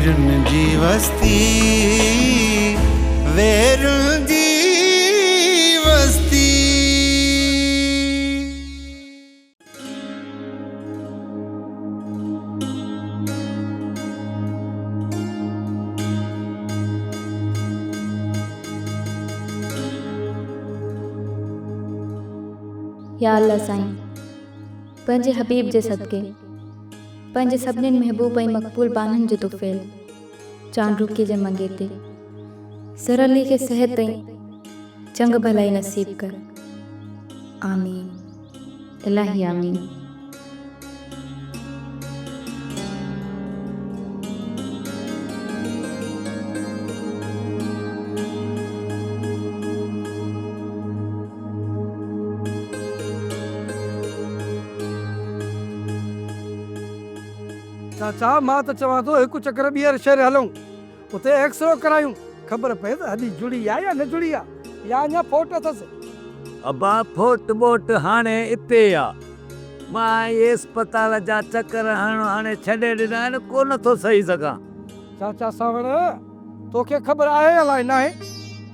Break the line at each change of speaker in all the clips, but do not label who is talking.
ويرن جي وستي، ويرن جي وستي.
يا الله سائين پنهنجي حبيب جي صدقي پنهنجي سڀنين محبوب ۽ مقبول ٻانهن جي طفيل چانڊوڪي جي منگيتي سر علي کي صحت ۽ چڱ ڀلائي نصيب ڪر آمين الاهي آمين.
چاچا مان ته چوان ٿو هڪ چڪر ٻيهر شهر هلون اتي ايڪسرو ڪرايون خبر پئي ته هڏي جڙي آ يا نه جڙي آ يا اڃا ڦوٽ اٿس.
ابا ڦوٽ ٻوٽ هاڻي اتي آ. مان اهي اسپتال جا چڪر هڻڻ هاڻي ڇڏي ڏنا آهن ڪو نه ٿو سهي سگهان.
چاچا سانوڻ توکي خبر آهي الائي ناهي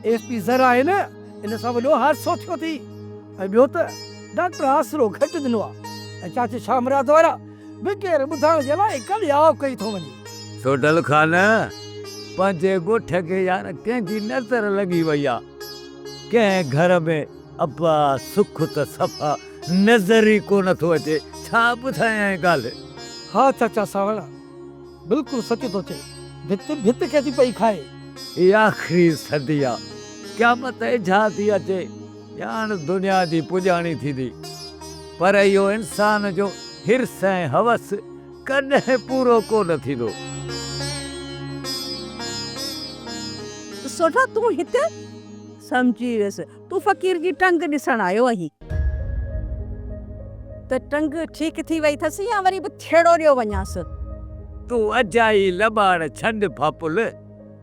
ايس پي زھر آهي نه ان سان وڏو حادثو ٿيو ٿي ۽ ٻيو ته ڊاڪٽر آسرو گهٽ ڏنو آ ۽ چاچي شاهمراد وارا بغير ٻڌائڻ جي الائي ڪڏهن آء ڪئي ٿو وڃي.
سوڍل خان پنهنجي ڳوٺ کي يار ڪنهن جي نظر لڳي وئي آ ڪنهن گهر ۾ ابا سک ته صفا نظر ئي ڪونه ٿو اچي ڇا ٻڌايانء ڳالهه.
ها چاچا سانوڻ بلڪل سچ ٿو چئي ڀت ڀت کي ٿي پئي کائي.
هي آخري صدي آ قيامت اجها ٿي اچي ڄاڻ دنيا جي پڄاڻي ٿيندي پر اهو انسان جو حرص ۽ هوس ڪڏهن پورو ڪو نه ٿيندو.
سوڍا تون هت؟ سمجهي ويس تون فقير جي ٽنگ ڏسڻ آيو آهين. ته ٽنگ ٺيڪ ٿي وئي اٿس يا وري به ٿيڙو ڏيو وڃانس.
تون اجائي لٻاڙ ڇڏ ڦاپل،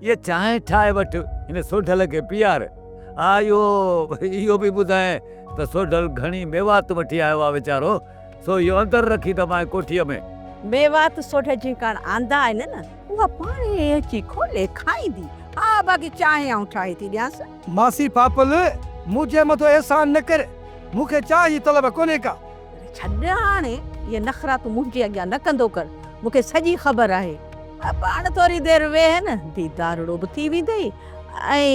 هيء چانهه ٺاهي وٺ، هن سوڍل کي پيار. ها اهو اهو به ٻڌائين ته سوڍل گهڻي ميوات وٺي آيو آهي ويچارو، سو اهو اندر رکي ٿم آء ڪوٺيء ۾.
ميوات سوڍل جي ڪاڻ آندا آهن نه، اها پاڻهي اچي کولي کائيندي. ها باقي چانهه آئون ٺاهي ٿي ڏيانس.
ماسي ڦاپل، منهنجي مٿو احسان نه ڪر، مون کي چانهه جي طلب ڪونهي ڪا.
ڇڏ هاڻي اهي نخرا تون منهنجي اڳيان نه ڪندو ڪر، مون کي سڄي خبر آهي. پاڻ ٿوري دير ويهه نه، ديدارڙو به ٿي ويندئي ۽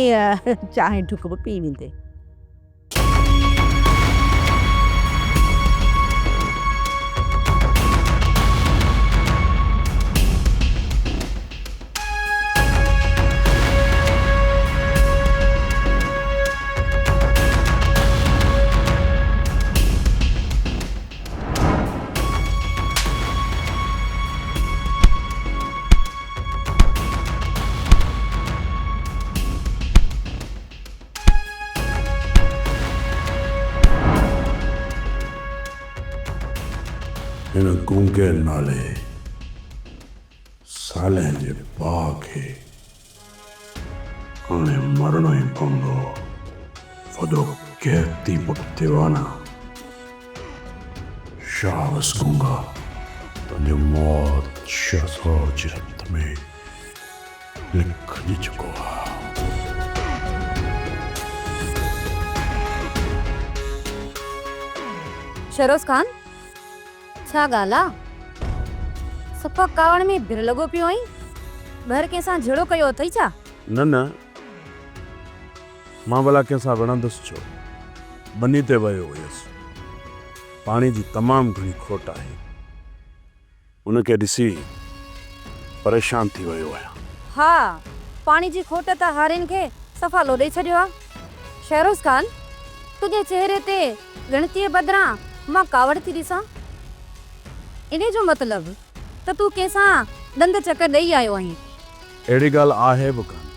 چانهه ڍڪ به پي ويندين.
هن گونگي نالي صالح جي ڀاء کي هاڻي مرڻو ئي پوندو. وڏو غيرتي پٽ ديوانا شابس گونگا تنهنجو موت شهزور جي هٿ ۾ لکجي چڪو آ.
شهروز خان ڇا ڳالهه آ؟ صفا ڪاوڙ ۾ ڀر لڳو پيو آهين؟ ٻهر ڪنهن سان جهيڙو ڪيو اٿئي ڇا؟
نه نه، مان ڀلا ڪنهن سان وڙهندس ڇو؟ ٻني تي ويو هيس. پاڻي جي تمام گهڻي کوٽ آهي. ان کي ڏسي پريشان ٿي ويو آهيان.
ها، پاڻي جي کوٽ ته هارين کي صفا لوڏي ڇڏيو آ. شهروز خان، تنهنجي چهري تي ڳڻتيء بدران مان ڪاوڙ ٿي ڏسان. انهيء جو مطلب ته تون ڪنهن سان ڏند چڪر ڏئي آيو آهين.
اهڙي ڳالهه آهي به ڪانه.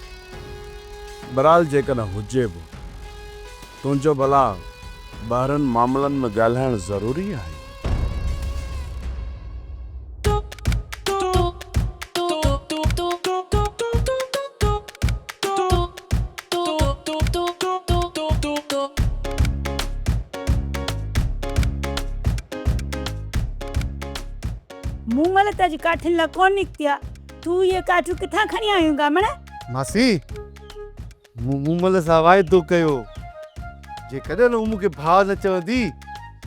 بهرحال جيڪڏهن هجي به، تنهنجو ڀلا ٻاهرن معاملن ۾ ڳالهائڻ ضروري آهي؟
مون مهل ته اڄ ڪاٺين لاء ڪونه نڪتي آ. تون اهي ڪاٺيون ڪٿان کڻي آيو آهين گامڻ؟
ماسي، مون مومل سان واعدو ڪيو، جيڪڏهن هو مون کي ڀاء نه چوندي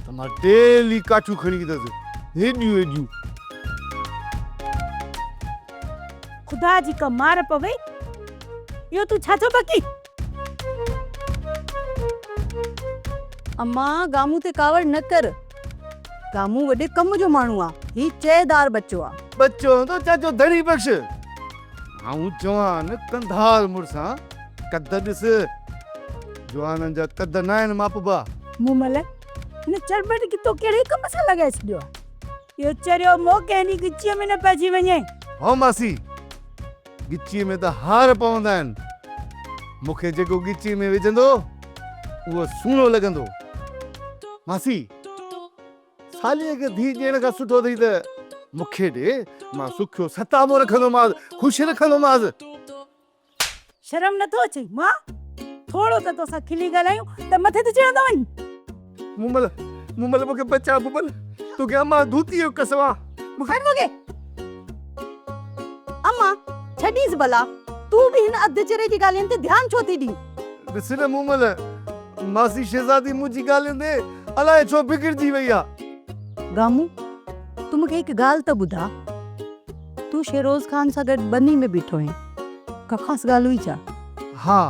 ته مان ڊيلي ڪاٺيون کڻي ايندس، هيڏيون هيڏيون.
خدا جي ڪا مار پوي، اهو تون ڇا ٿو بڪين؟
امان، گامون تي ڪاوڙ نه ڪر. گامون وڏي ڪم جو ماڻهو آ، هي چئه دار ٻچو آ.
ٻچو هوندو چاچو ڌڻي بخش. آئون جوان ڪنڌار مڙس آن، قد ڏس، جوانن جا قد ناهن ماپبا.
مومل، هن چرٻٽ کي تو ڪهڙي ڪم سان لڳائي ڇڏيو آ؟ اهو چريو مون ڪنهن ڏينهن ڳچيء ۾ نه پئجي وڃي.
هائو ماسي، ڳچيء ۾ ته هار پوندا آهن. مون کي جيڪو ڳچيء ۾ وجهندو، اهو سهڻو لڳندو. ماسي، ساليء کي ڌيء ڏيڻ کان سٺو اٿئي ته مون کي ڏي، مان سکيو ستابو رکندومانس، خوش رکندومانس.
شرم نٿو اچئي مان؟ ٿورو ته توسان کلي ڳالهايون ته مٿي تي چڙهندو وڃين.
مومل، مومل مون کي بچاء مومل، توکي امان ڌوتيء جو قسم آ، مون کي.
ڇڏ مون کي. امان، ڇڏينس ڀلا، تون به هن اڌ چري جي ڳالهين تي ڌيان ڇو ٿي ڏين؟
ڏس نه مومل، ماسي شهزادي منهنجي ڳالهين تي الائي ڇو بگڙجي وئي آ.
گامون، تون مون کي هڪ ڳالهه ته ٻڌاء، تون شيروز خان سان گڏ ٻني ۾ بيٺو هئين، ڪا خاص ڳالهه هئي ڇا؟
ها،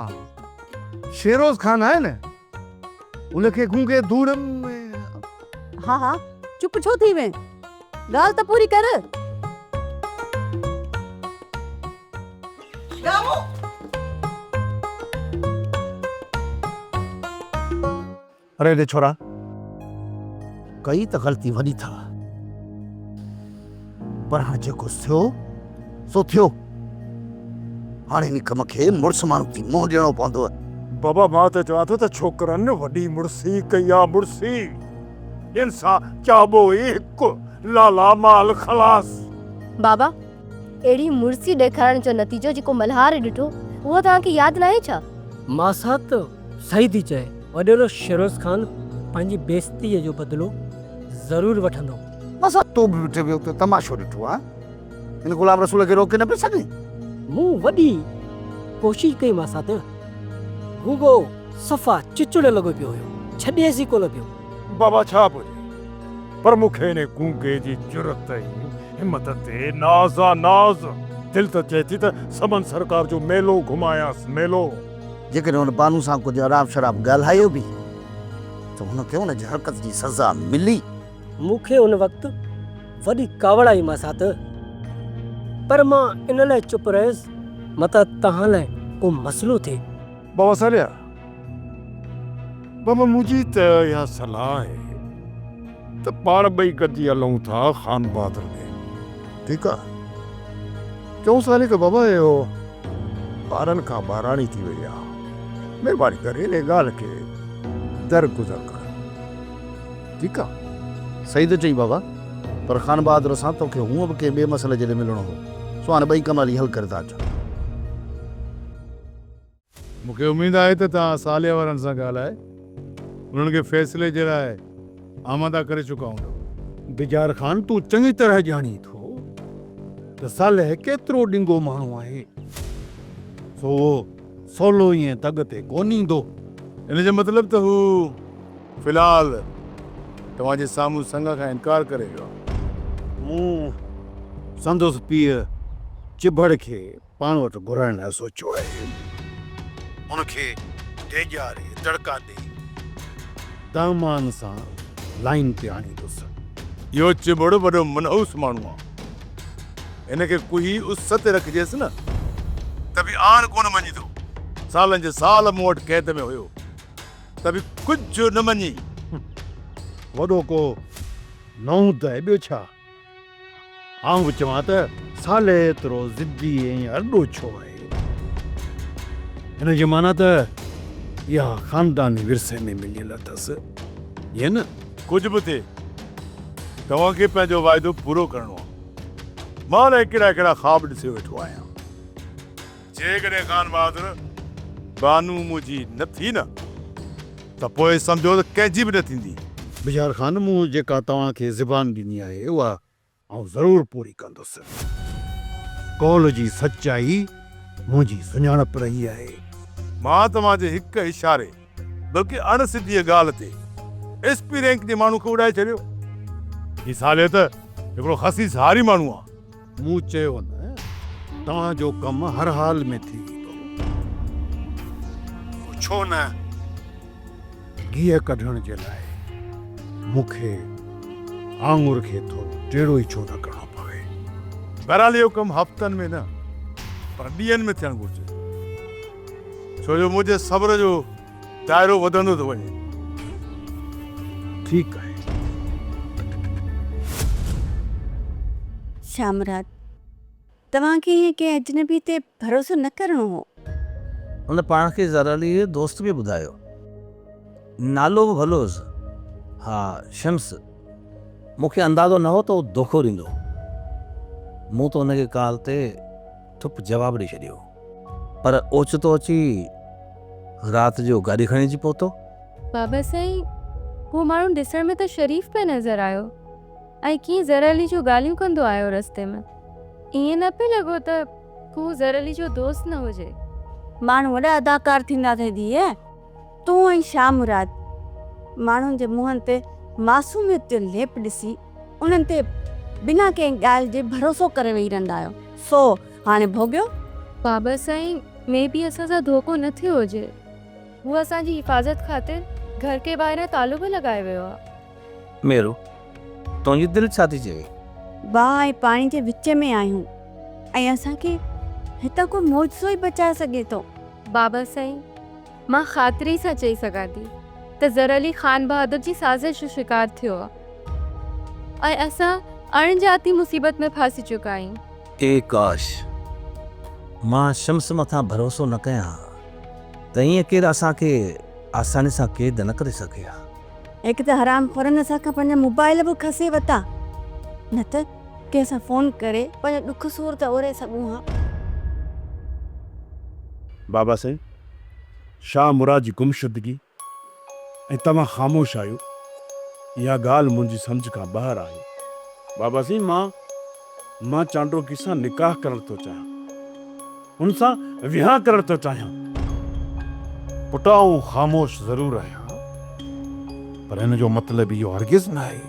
شيروز خان آهي نه، ان کي گونگي ڌوڙ ۾.
ها ها، چپ ڇو ٿي وئين، ڳالهه ته پوري ڪر.
اڙي ڙي ڇورا، ڪئي ته غلطي وڏي ٿا، پر هاڻ جيڪو ٿيو سو ٿيو. هاڻي ان ڪم کي مڙس ماڻهو ٿي منهن ڏيڻو پوندو.
بابا مان ته چوان ٿو ته ڇوڪرن وڏي مڙسي ڪئي آ، مڙسي. ڏين سان چاٻو ئي هڪ، لالا مال خلاص.
بابا اهڙي مڙسي ڏيکارڻ جو نتيجو جيڪو ملهار ڏٺو اهو توهان کي ياد ناهي ڇا؟
ماسات صحيح ٿي چئي. وڏيرو شيروز خان پنهنجي بيعزتيء جو بدلو ضرور وٺندو.
ماسات تو به ٽي ويء تي تماشو ڏٺو آ. هن غلام رسول کي روڪي نه پئي سگهين؟
مون وڏي ڪوشش ڪئي ماسات. گونگو صفا چچڙ لڳو پيو هيو. ڇڏيس ئي ڪونه پيو.
بابا ڇا پيو چئين؟ پر مون کي انهي گونگي جي جرئت ۽ همت تي ناز آ ناز. دل ته چئي ٿي ته سمن سرڪار جو ميلو گهمايانس، ميلو.
جيڪڏهن هن بانو سان ڪجهه عراب شراب ڳالهايو به ته هن کي ان جي حرڪت جي سزا ملي.
مون کي ان وقت وڏي ڪاوڙ آئي ماسات، پر مان ان لاء چپ رهيس متان توهان لاء ڪو مسئلو ٿئي.
بابا صالح، بابا منهنجي ته اها صلاح آهي ته پاڻ ٻئي گڏجي هلون ٿا خان بهادر ڏي. ٺيڪ آ. چئون صالح ته بابا اهو ٻارن کان ٻاراڻي ٿي وئي آ. مهرباني ڪري انهي ڳالهه کي درگذر ڪر. ٺيڪ آ.
صحيح ٿو چئين بابا، پر خان بهادر سان توکي هونء به ڪنهن ٻئي مسئلي جي لاء ملڻو هو، سو هاڻي ٻئي ڪم هلي حل ڪري ٿا اچون.
مون کي اميد آهي ته توهان صالح وارن سان ڳالهائي انهن کي فيصلي جي لاء آماده ڪري چڪا هوندؤ.
بجار خان تون چڱي طرح ڄاڻين ٿو ته صالح ڪيترو ڏنگو ماڻهو آهي، سو اهو سولو ائين دڳ تي ڪونه ايندو.
ان جو مطلب ته هو في الحال توهان جي سامهون سڱ کان انڪار ڪري ويو آهي.
مون سندس پيء چڀڙ کي پاڻ وٽ گهرائڻ لاء سوچيو آهي. ان کي ڊيڄاري دڙڪا ڏئي دامان سان لائين تي آڻيندس.
اهو چٻڙ وڏو منحوس ماڻهو آ. هن کي ڪوهي اس تي رکجيس نه ته به آڻ ڪونه مڃيندو. سالن جي سال مون وٽ قيد ۾ هيو ته به ڪجهه نه مڃي.
وڏو ڪو نئون ته ٻيو ڇا؟ آئون به چوان ته صالح ايترو ضدي ۽ ارڏو ڇو آهي؟ هن جي معنيٰ ته اها خانداني ورثي ۾ مليل اٿس، ائين نه؟
ڪجهه به ٿئي، توهان کي پنهنجو واعدو پورو ڪرڻو آهي. مان الائي ڪهڙا ڪهڙا خواب ڏسيو ويٺو آهيان. جيڪڏهن خان بهادر بانو منهنجي نه ٿي نه ته پوء سمجهو ته ڪنهن جي به نه ٿيندي.
بجار خان مون جيڪا توهان کي زبان ڏني آهي اها آئون ضرور پوري ڪندس. قول جي سچائي منهنجي سڃاڻپ رهي آهي.
مان توهان جي هڪ اشاري بلڪه اڻ سڌيء ڳالهه تي ايس پي رينڪ جي ماڻهو کي اڏائي ڇڏيو. هي صالح ته هڪڙو خسيس هاري ماڻهو آ.
مون چيو نه توهان جو ڪم هر حال ۾ ٿي ويندو. پوء ڇو نه گيهه ڪڍڻ جي لاء مون کي آڱر کي ٿورو ٽيڙو ئي ڇو نه ڪرڻو پوي.
بهرحال اهو ڪم هفتن ۾ نه پر ڏينهن ۾ ٿيڻ گهرجي. ڇو جو منهنجي صبر جو دائرو وڌندو ٿو وڃي.
ٺيڪ آهي.
شامراد، توهان کي ائين ڪنهن اجنبي تي ڀروسو نه ڪرڻو هو.
هن پاڻ کي زرعلي جو دوست به ٻڌايو. نالو به ڀلو هيس. ها شمس. مون کي اندازو نه هو ته هو دوکو ڏيندو. مون ته هن کي ڪال تي ٺپ جواب ڏئي ڇڏيو. پر اوچتو اچي رات جو گاڏي کڻي اچي پهتو.
بابا سائين، هو ماڻهو ڏسڻ ۾ ته شريف پئي نظر آيو ۽ ڪيئن زر علي جون ڳالهيون ڪندو آيو رستي ۾. ائين نه پئي لڳو ته هو زر علي جو دوست نه هجي.
ماڻهو وڏا اداڪار ٿيندا اٿئي ڌيء. تون ۽ شاهه مراد ماڻهن جي منهن تي معصوميت جو ليپ ڏسي انهن تي بنا ڪنهن ڳالهه جي ڀروسو ڪري ويهي رهندا آهيو، سو هاڻي ڀوڳيو.
بابا سائين ۾ به اسان سان ڌوڪو نه ٿيو هجي. هو اسان جي حفاظت خاطر گهر کي ٻاهران تالو به لڳائي ويو آ.
ميرو، تنهنجي دل ڇا ٿي چوي؟
باهه ۽ پاڻي جي وچ ۾ آهيون ۽ اسان کي هتان ڪو معجزو ئي بچائي سگهي ٿو.
بابا سائين، مان خاطري سان چئي سگهان ٿي ته زر علي خان بهادر جي سازش جو شڪار ٿيو آ ۽ اسان اڻ ڄاتي مصيبت ۾ ڦاسي چڪا آهيون.
اي ڪاش! مان شمس مٿان ڀروسو نه ڪيان ها ته ائين ڪير اسان کي آساني سان قيد نه ڪري سگهي ها.
هڪ ته حرام خورن اسان کان پنهنجا موبائل به کسي ورتا نه ته ڪنهن سان فون ڪري پنهنجو ڏک سور ته اوري سگهون ها.
بابا سائين، شاهه مراد جي گمشدگي ۽ توهان خاموش آهيو، اها ڳالهه منهنجي سمجهه کان ٻاهر آهي. بابا سائين، مان مان چانڊوڪي سان نڪاح ڪرڻ ٿو چاهيان. هن سان ويهان ڪرڻ ٿو چاهيان.
پٽ آئون خاموش ضرور آهيان پر ان جو مطلب اهو هرگز ناهي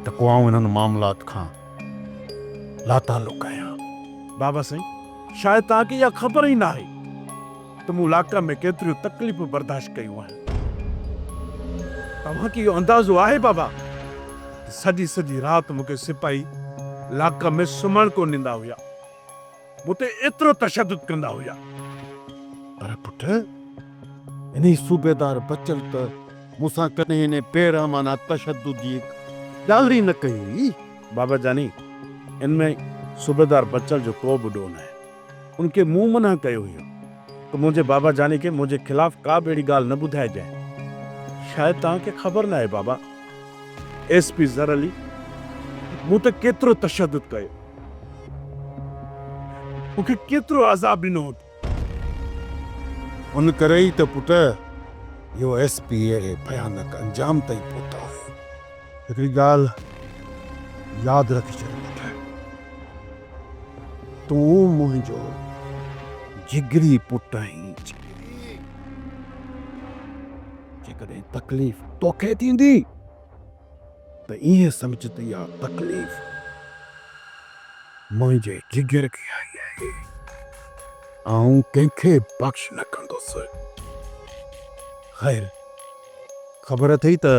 ته ڪو آئون انهن معاملات کان لاتعلق آهيان.
بابا سائين، شايد توهان کي اها خبر ئي ناهي ته مون لاڪا ۾ ڪيتريون تڪليفون برداشت ڪيون آهن. توهان کي اهو اندازو آهي بابا ته سڄي سڄي رات مون کي سپاهي لاڪا ۾ سمهڻ ڪونه ڏيندا هيا. مون تي ايترو تشدد ڪندا هيا.
پر پٽ، انهي صوبيدار بچل ته مون سان ڪڏهن انهي بيرحمانه تشدد جي هڪ ڳالهه ئي نه ڪئي هئي.
بابا جاني، ان ۾ صوبيدار بچل جو ڪو به ڏوهه ناهي. ان کي مون منع ڪيو هيو ته منهنجي بابا جاني کي منهنجي خلاف ڪا به اهڙي ڳالهه نه ٻڌائجانء. شايد توهان کي خبر ناهي بابا، ايس پي زر علي مون تي ڪيترو تشدد ڪيو. مون کي ڪيترو عذاب ڏنو هو.
ان ڪري ئي ته پٽ اهو ايس پي اهڙي ڀيانڪ انجام تائين پهتو آهي. هڪڙي ڳالهه ياد رکي ڇڏ پٽ، تون منهنجو جگري پٽ آهين، جگري. جيڪڏهن تڪليف توکي ٿيندي ته ائين سمجهه ته اها تڪليف منهنجي جگر کي آئي آهي. آئون ڪنهن کي بخش نه ڪندس. خير، خبر اٿئي ته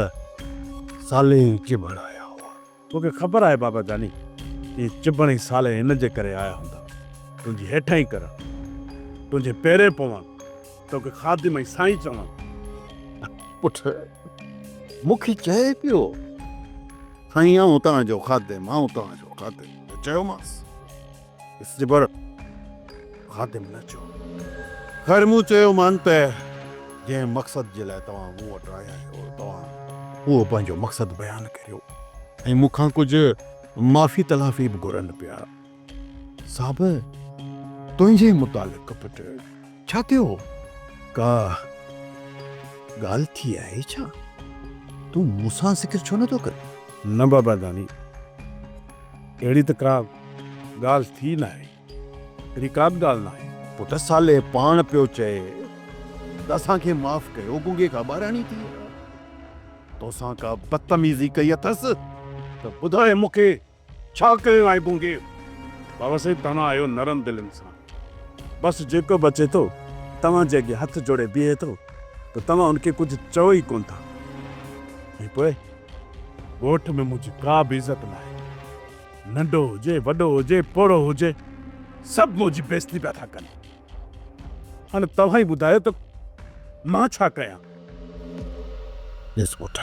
صالح ۽ چڀڙ آيا هئا.
توکي خبر آهي بابا جاني، اهي چڀڙ ۽ صالح هن جي ڪري آيا هوندا. تنهنجي هيٺائين ڪرڻ، تنهنجي پيرين پوڻ، توکي خادم ۽ سائين چوڻ.
پٽ، مون کي چئي پيو. سائين آئون توهان جو خادم، آئون توهان جو خادم. ته چيومانس، ڏس جبر، خادم نه چئو. خير مون چيومان ته جنهن مقصد جي لاء توهان مون وٽ آيا آهيو، توهان اهو پنهنجو مقصد بيان ڪريو ۽ مون کان ڪجهه معافي تلافي به گهرن پيا. سا به تنهنجي متعلق پٽ. ڇا ٿيو؟ ڪا ڳالهه ٿي آهي ڇا؟ تون مون سان ذڪر ڇو نه ٿو ڪرين؟
نه بابا جاني، اهڙي ته ڪا ڳالهه ٿي ناهي. اهڙي ڪا به ڳالهه ناهي.
پٽ صالح پاڻ پيو چئي ته اسان کي معاف ڪيو، گونگي کان ٻاراڻي ٿي آ. توسان ڪا بدتميزي ڪئي اٿس
ته ٻڌاء مون کي ڇا ڪيو آهي گونگي؟ بابا سائين توهان آهيو نرم دل انسان. بس جيڪو به اچي ٿو توهان جي اڳيان هٿ جوڙي بيهي ٿو ته توهان ان کي ڪجهه چئو ئي ڪونه ٿا ۽ پوء ڳوٺ ۾ منهنجي ڪا به عزت ناهي. ننڍو هجي، وڏو هجي، پوڙهو هجي، سڀ منهنجي بيعزتي پيا ٿا ڪن. هاڻي توهان ئي ٻڌايو ته مان ڇا ڪيان؟
ڏس پٽ،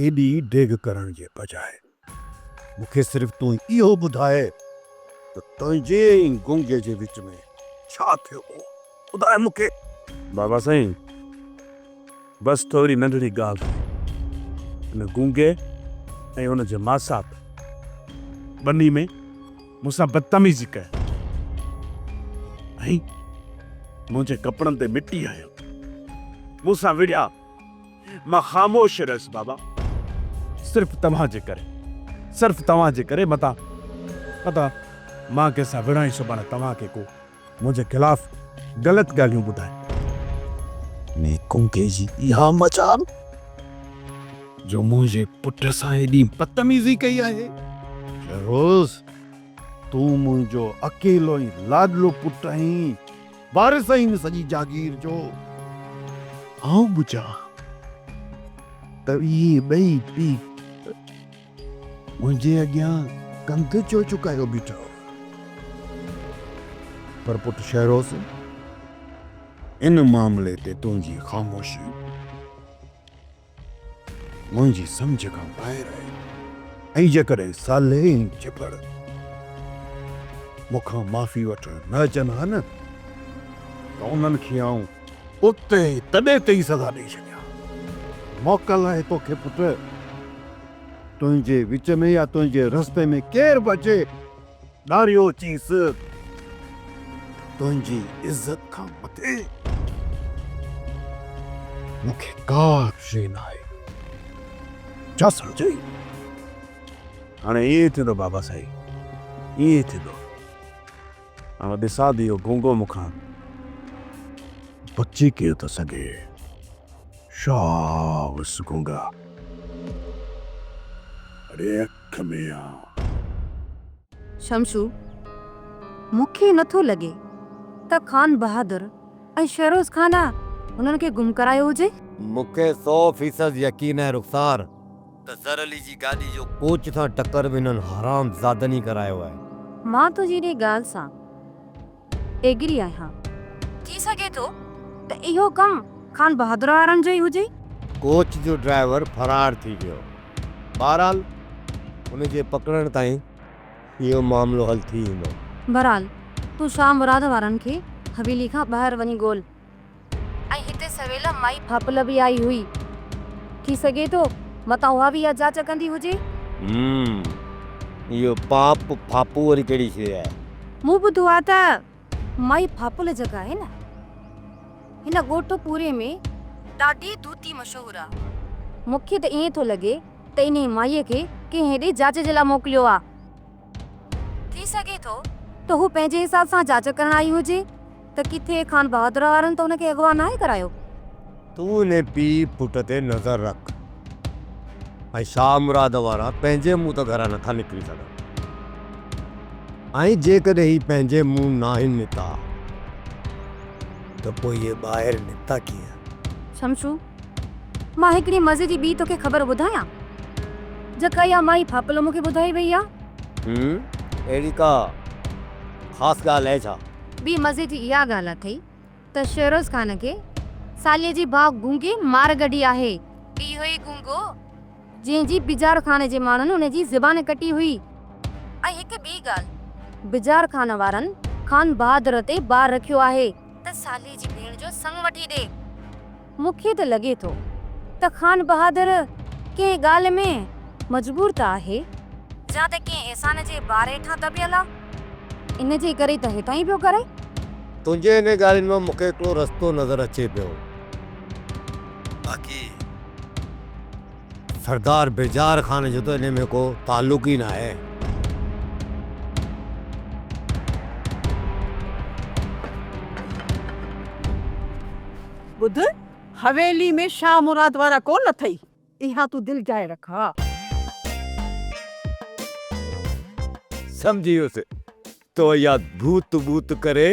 ايڏي ڊيگهه ڪرڻ جي بجاء مون کي صرف تون اهو ٻڌاء ته تنهنجي ۽ گونگي جي وچ ۾ ڇا ٿيو هو؟ ٻڌاء مون کي.
بابا سائين، بس ٿوري ننڍڙي ڳالهه هئي. ان گونگي ۽ ان جي ماسات ٻني ۾ مون سان بدتميزي ڪئي ۽ منهنجي ڪپڙن تي مٽي هنيو. مون سان وڙهيا. مان خاموش رهيس بابا. صرف توهان جي ڪري. صرف توهان جي ڪري متان متان مان ڪنهن سان وڙهان ۽ سڀاڻي توهان کي ڪو منهنجي خلاف غلط ڳالهيون ٻڌائي.
۾ ڪنڪي جي اها مجال جو منهنجي پٽ سان ايڏي بدتميزي ڪئي آهي. شهروز، تون منهنجو اڪيلو ۽ لاڏلو پٽ آهين، وارث آهين سڄي جاگير جو. آئون به چوان ته اهي ٻئي پيء پٽ منهنجي اڳيان ڪنڌ ڇو جهڪايو بيٺا هئا؟ پر پٽ شهروز، ان معاملي تي تنهنجي خاموشي منهنجي سمجهه کان ٻاهر آهي ۽ جيڪڏهن صالح ۽ چڀڙ مون کان معافي وٺڻ نه اچن ها نه ته انهن کي آئون اتي ئي تڏي تي ئي سزا ڏئي ڇڏيان. موڪل آهي توکي پٽ. تنهنجي وچ ۾ يا تنهنجي رستي ۾ ڪير به اچي ڏاريو چيس، تنهنجي عزت کان مٿي مون کي ڪا شيء ناهي. ڇا سمجهئي؟
هاڻي ائين ئي ٿيندو بابا سائين، ائين ئي ٿيندو. هاڻ ڏسان ته اهو گونگو مون کان بچي ڪيئن ٿو سگهي. شابس گونگا، اڙي اک ۾ آ.
شمشو، مون کي نه ٿو لڳي ته خان بهادر ۽ شهروز خان هنن کي گم ڪرايو هجي.
مون کي سو فيصد يقين آهي رخسار ته زر علي جي گاڏي جو ڪوچ سان ٽڪر به انهن حرام زادن ئي ڪرايو آهي.
مان تنهنجي انهي ڳالهه سان ايگري آهيان. ٿي سگهي ٿو ته اهو ڪم خان بهادر وارن جو ئي هجي.
ڪوچ جو ڊرائيور فرار ٿي ويو. بهرحال ان جي پڪڙڻ تائين اهو معاملو حل ٿي ويندو.
بهرحال تون شاهه مراد وارن کي حويلي کان ٻاهر وڃي ڳول. ۽ هتي سويل مائي ڦاپل به آئي هئي. ٿي سگهي ٿو متان اها به اها جاچ ڪندي هجي.
هم، اهو پاپ ڦاپو وري ڪهڙي شيء آهي؟
مون ٻڌو آهي ته مائي ڦاپل جيڪا آهي نه، هن ڳوٺ پوري ۾ ڏاڍي ڌوتي مشهور آهي. مون کي ته ائين ٿو لڳي ته انهيء مائيء کي ڪنهن هيڏي جاچ جي لاء موڪليو آهي. ٿي سگهي ٿو ته هو پنهنجي حساب سان جاچ ڪرڻ آئي هجي ته ڪٿي خان بهادر وارن ته هن کي اغوا ناهي ڪرايو.
تون انهي پيء پٽ تي نظر رک ۽ شاهه مراد وارا پنهنجي منهن ته گهران نٿا نڪري سگهن ۽ جيڪڏهن هي پنهنجي منهن ناهن نڪتا ته پوء اهي ٻاهر نڪتا ڪيئن؟
شمشو، مان هڪڙي مزي جي ٻي توکي خبر ٻڌايان، جيڪا اها مائي ڦاپل مون کي ٻڌائي وئي آ.
هم، اهڙي ڪا خاص ڳالهه آهي ڇا؟
ٻي مزي جي اها ڳالهه اٿئي ته شهروز خان کي ساليء جي ڀاء گونگي مار ڪڍي آهي. اهو ئي گونگو جنهن جي بجار خان جي ماڻهن ان جي زبان ڪٽي هئي. ۽ هڪ ٻي ڳالهه، بجار خان وارن خان بهادر تي بار رکيو آهي ته ساليء جي ڀيڻ جو سڱ وٺي ڏي. مون کي ته لڳي ٿو ته خان بهادر ڪنهن ڳالهه ۾ مجبور ته آهي. يا ته ڪنهن احسان جي بار هيٺان دٻيل آ. ان جي ڪري ته هيٺان ئي پيو ڪري.
تنهنجي انهن ڳالهين مان مون کي هڪڙو رستو نظر اچي پيو. باقي سردار بيجار خان جو ته انهي ۾ ڪو تعلق ئي ناهي.
ٻڌ، حويلي ۾ شاهه مراد وارا ڪونه اٿئي. اها تون دل جاء رک ها.
سمجهي ويس، تو اها ڀوت ٻوت ڪري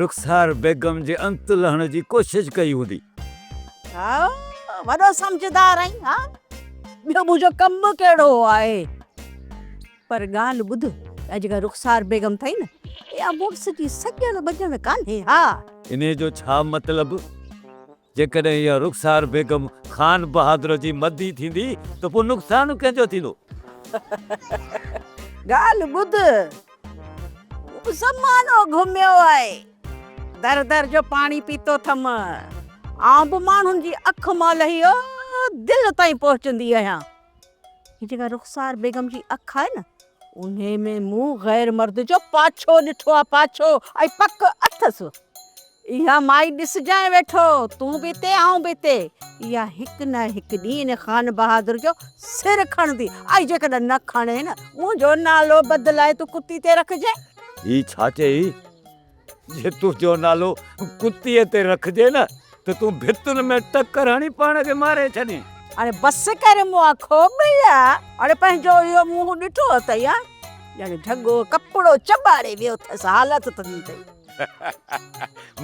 رخسار بيگم جي انت لهڻ جي ڪوشش ڪئي هوندي.
ها، وڏو سمجهدار آهين ها. ٻيو منهنجو ڪم ڪهڙو آهي. پر ڳالهه ٻڌ، اها جيڪا رخسار بيگم اٿئي نه، اها مڙس جي سڄڻ ٻڄڻ ڪانهي ها.
انهيء جو ڇا مطلب؟ جيڪڏهن اها رخسار بيگم خان بهادر جي مدي ٿيندي ته پوء نقصان ڪنهن جو ٿيندو؟
ڳالهه ٻڌ، مون به زمانو گهميو آهي، در در جو پاڻي پيتو اٿم. آئون به ماڻهن جي اک مان لهي دل تائين پهچندي آهيان. هي جيڪا رخسار بيگم جي اک آهي نه، انهي ۾ مون غير مرد جو پاڇو ڏٺو آهي، پاڇو ۽ پڪ اٿس. اها مائي ڏسجانء ويٺو، تون به اتي آئون به اتي. اها هڪ نه هڪ ڏينهن ان خان بهادر جو سر کڻندي ۽ جيڪڏهن نه کڻي نه، منهنجو نالو بدلائي تون ڪتي تي رکجانء.
هي ڇا چئي؟ جي تنهنجو نالو ڪتيء تي رکجي نه ته تون ڀتن ۾ ٽڪر هڻي پاڻ کي ماري ڇڏين.
اڙي بس ڪر مئا کوٻيا، اڙي پنهنجو اهو منهن ڏٺو اٿئي ها، ڄڻ ڍڳو ڪپڙو چٻاڙي ويو اٿس، حالت ٿي اٿئي.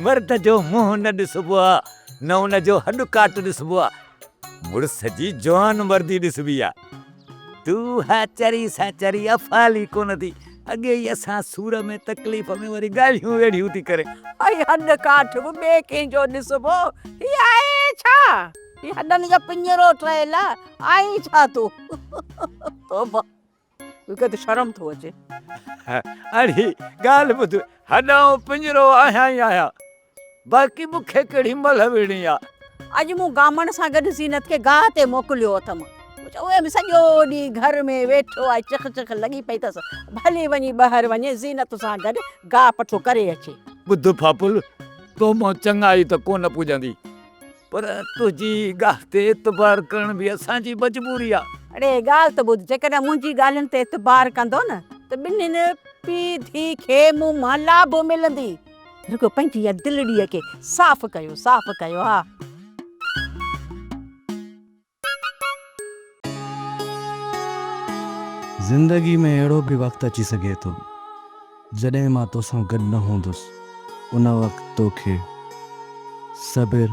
مرد جو منهن نه ڏسبو آ، نه ان جو هڏ ڪاٽ ڏسبو آ، مڙس جي جوان مردي ڏسبي آ. تون اها چري سان چري افعال ئي ڪونه ٿي. اڳي ئي اسان سور ۾ تڪليف ۾ وري ڳالهيون اهڙيون ٿي ڪرين.
اي هڏ ڪاٺ به ٻئي ڪنهن جو ڏسبو. هي آهي ڇا؟ هي هڏن جو پڃرو ٺهيل آ. آهين ڇا تون؟ توبه! مون کي ته شرم ٿو اچي.
اڙي ڳالهه ٻڌ، هڏائون پڃرو آهيان ئي آهيان. باقي مون کي ڪهڙي ملهه وڙهڻي آ.
اڄ مون گامڻ سان گڏ زينت کي گاهه تي موڪليو اٿم. مون چيو اهي به سڄو ڏينهن گهر ۾ ويٺو آهي چخ چخ لڳي پئي اٿس. ڀلي وڃي ٻاهر وڃي زينت سان گڏ گاهه پٺو ڪري اچي.
ٻڌ ڦاپل، تو مان چڱائي ته ڪونه پڄندي، پر تنهنجي ڳالهه تي اعتبار ڪرڻ به اسان جي مجبوري آ.
اڙي ڳالهه ته ٻڌ، جيڪڏهن منهنجي ڳالهين تي اعتبار ڪندو نه ته ٻنهين پيء ڌيء کي مون مان لاڀ ملندي. رڳو پنهنجي اها دلڙيء کي صاف ڪيو، صاف ڪيو ها.
زندگي ۾ اهڙو به وقت اچي سگهي ٿو، جڏهن مان توسان گڏ نه هوندس، ان وقت توکي صبر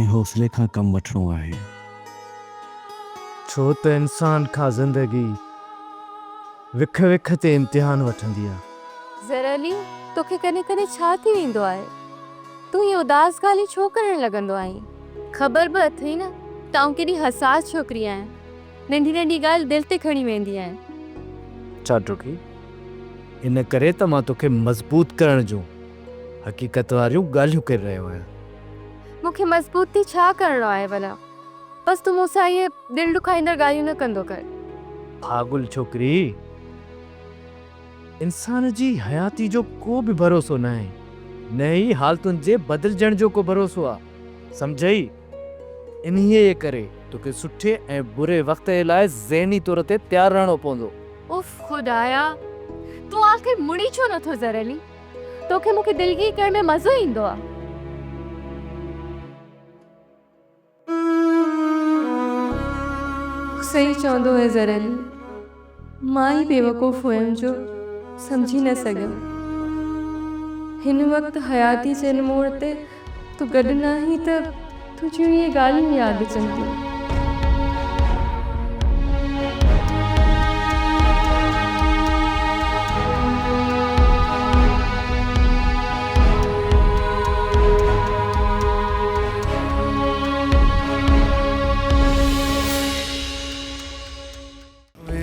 ۽ حوصلي کان ڪم وٺڻو آهي.
ڇو ته انسان کان زندگي وک وک تي امتحان وٺندي آ.
زرعلي، توکي ڪڏهن ڪڏهن ڇا ٿي ويندو آهي؟ تون ائين اداس ڳالهيون ڇو ڪرڻ لڳندو آهين؟ خبر به اٿئي نه ته آئون ڪيڏي حساس ڇوڪري آهيان. ننڍي ننڍي ڳالهه دل تي کڻي ويندي آهيان.
چاٽوڪي، ان ڪري ته مان توکي مضبوط ڪرڻ جون حقيقت واريون ڳالهيون ڪري رهيو آهيان.
مون کي مضبوط ٿي ڇا ڪرڻو آهي ڀلا؟ بس تون مون سان اهي دل ڏکائيندڙ ڳالهيون نه ڪندو ڪر.
پاڳل ڇوڪري! انسان جي حياتي جو ڪو به ڀروسو ناهي، نه ئي حالتن جي بدلجڻ جو ڪو ڀروسو آ. سمجهئي؟ انهيء جي ڪري توکي سٺي ۽ بري وقت جي لاء ذهني طور تي تيار رهڻو پوندو.
اف خدايا! تون آخر مڙين ڇو نٿو زرعلي؟ توکي مون کي دلگير ڪرڻ ۾ مزو ايندو آ. صحيح چوندو هئين زرعلي، مان ئي بيوقوف هيم جو سمجهي نه سگهيم. هن وقت حياتي جي ان موڙ تي تون گڏ ناهين ته تنهنجيون اهي ڳالهيون ياد اچن ٿيون.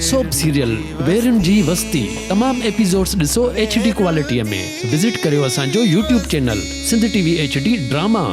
سوپ سيريل ويرين جي وستي تمام ايپيسوڊس ڏسو ايڇ ڊي ڪوالٽي ۾ وزٽ ڪريو اسان جو YouTube channel Sindh T V H D drama.